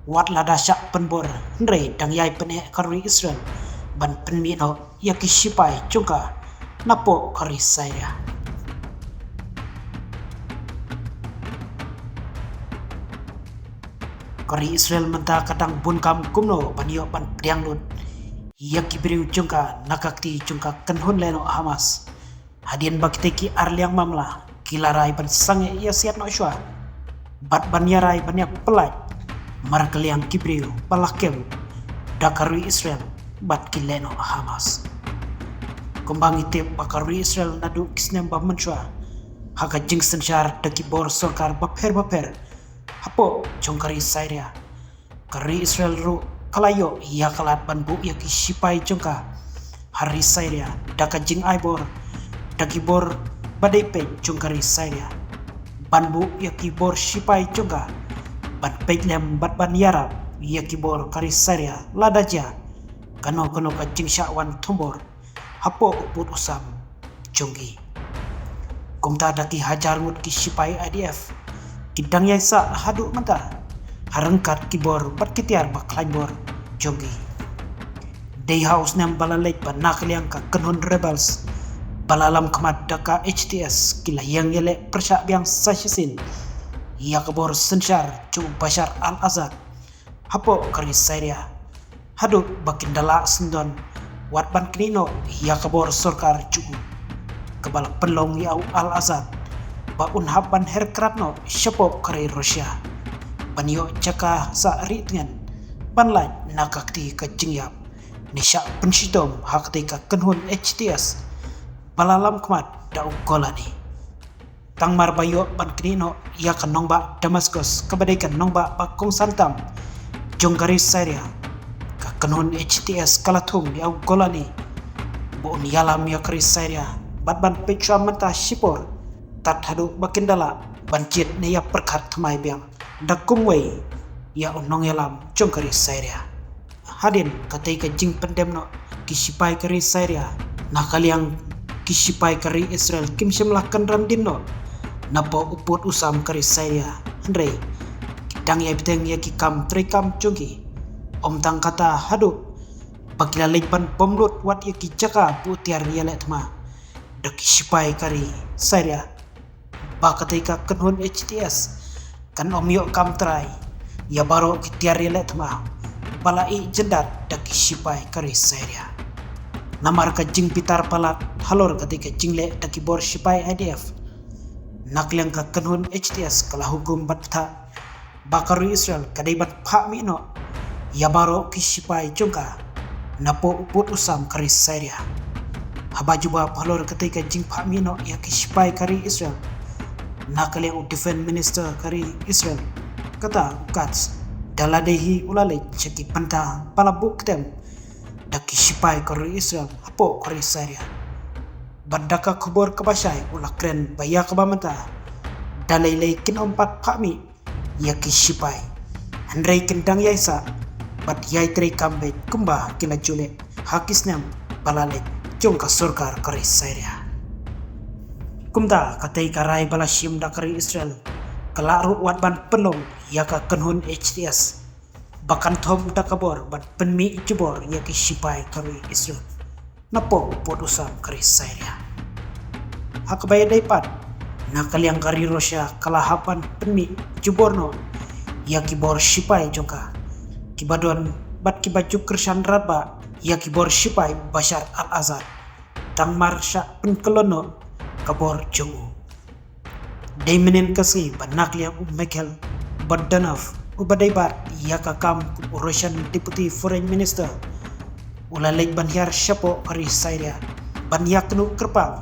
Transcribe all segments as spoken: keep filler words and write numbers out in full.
Wat lada shah pynbor hynrei dang ïai pyneh ka ri Israel ban pynmih noh ïa ki shipai jong ka napoh ka ri Syria. Ka ri Israel mynta ka dang bun kam kumno ban ïoh ban pdiang lut ïa ki briew jong ka na ka kti jong ka kynhun lehnoh Hamas. Hadien ba kitei ki ar liang mamla ki la rai ban sangeh ïa siat noh shuwa bad ban ïa rai ban ïa pyllait markylliang ki briew ba la kem da ka ri Israel bad ki lehnoh Hamas. Kumba ngi tip ba ka ri Israel naduh ki snem ba mynshuwa ha ka jingsynshar da ki bor sorkar bapher bapher hapoh jong ka ri Syria. Ka ri Israel ruh ka la ïoh ïa ka lad ban buh ïa ki shipai jong ka ha ri Syria da ka jingai bor da ki bor ba dei peit jong ka ri Syria ban buh ïa ki bor shipai jong ka ban peit lem bad ban ïarap ïa ki bor ka ri Syria lada jia kano kano ka jingshah wan thombor hapoh u pud u sam jong ki. Kumta da ki hajar ngut ki shipai I D F ki dang ïai sah haduh mynta ha ryngkat ki bor bad ki tiar ba khlaiñ bor jong ki. Dei ha u snem ba la leit ba na ka liang ka kynhun rebels ba la lam khmat da ka H T S ki la ïeng ïaleh pyrshah biang sa shisien ïa ka bor synshar jong u Bashar al-Assad hapoh ka ri Syria. Haduh ba kin da lah sngewdon wat ban knieh noh ïa ka bor sorkar jong u kaba la pynlong ïa u al-Assad ba un hap ban her krad noh shapoh ka ri Russia ban ïoh jaka sah ri tngen ban lait na ka kti ka jingïap ne shah pynshitom ha katei ka kynhun H T S ba la lam khmat da u Golani. Tang mar ba ïoh ban knieh noh ïa ka nongbah Damascus kaba dei ka nongbah ba kongsan tam jong ka ri Syria, ka kynhun H T S ka la thung ïa u Golani ba un ïalam ïa ka ri Syria bad ban peit shuwa mynta shipor tad haduh ba kin da lah ban jied ne ïa pyrkhat thymmai biang da kumwei ïa u nongïalam jong ka ri Syria. Hadien katei ka jingpyndem noh ki shipai ka ri Syria na ka liang ki shipai ka ri Israel kim shym la kynran dien noh napoh u pud u sam ka ri Syria, hynrei ki dang ïai bteng ïa ki kam treikam jong ki. Ym tang kata, haduh ba ki la leit ban bom lut wat ïa ki jaka buh tiar ïaleh thma da ki shipai ka ri Syria. Ba katei ka kynhun H T S kan ym ïoh kam trai ïa baroh ki tiar ïaleh thma ba la ih jyndat da ki shipai ka ri Syria. Namar ka jingbitar palat halor katei ka jingleh da ki bor shipai I D F, na ka liang ka kynhun H T S ka la hukum bad bthah ba ka ri Israel ka dei ban phah mih noh ïa baroh ki shipai jong ka napoh u pud u sam ka ri Syria. Haba jubab halor katei ka jingphah mih noh ïa ki shipai ka ri Israel, na ka liang u defense minister ka ri Israel, kata u Katz, da lade hi u la leit sha ki bynta ba la buh ktem da ki shipai ka ri Israel hapoh ka ri Syria. Bad da ka khubor kaba shai u la kren ba ïa kaba mynta da lei lei kin ym pat phah mih ïa ki shipai, hynrei kin dang ïai sah bad ïai treikam beit kumba ki la ju leh ha ki snem ba la leit jong ka sorkar ka ri Syria. Kumta katei ka rai ba la shim da ka ri Israel ka lah ruh wat ban pynlong ïa ka kynhun H T S ba kan thom da ka bor ban pynmih jubor ïa ki shipai ka ri Israel napoh u pud u sam ka ri Syria. Ha kaba ïadei pat, na ka liang ka ri Russia ka la hap ban pynmih jubor noh ïa ki bor shipai jong ka kiba don bad kiba ju kyrshan radbah ïa ki bor shipai Bashar al-Assad, tang mar shah pynkyllon noh ka bor jong u. Dei mynnin ka sngi ba na ka liang u Mikhail Bogdanov, uba dei bad ïa ka kam kum u Russian Deputy Foreign Minister, u la leit ban hiar shapoh ka ri Syria ban ïakynduh kyrpang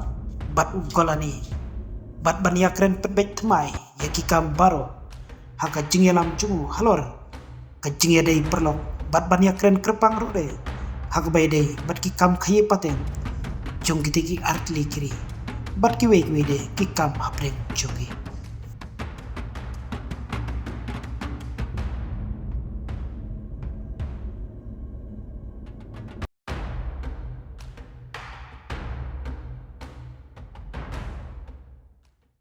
bad u Golani bad ban ïakren pynbeit thymmai ïa ki kam baroh ha ka jingïalam jong u halor ka jingïadei paralok bad ban ïakren kyrpang ruh de ha kaba ïadei bad ki kam khaïi pateng jong kitei ki artylli ki ri bad kiwei kiwei de ki kam hapdeng jong ki.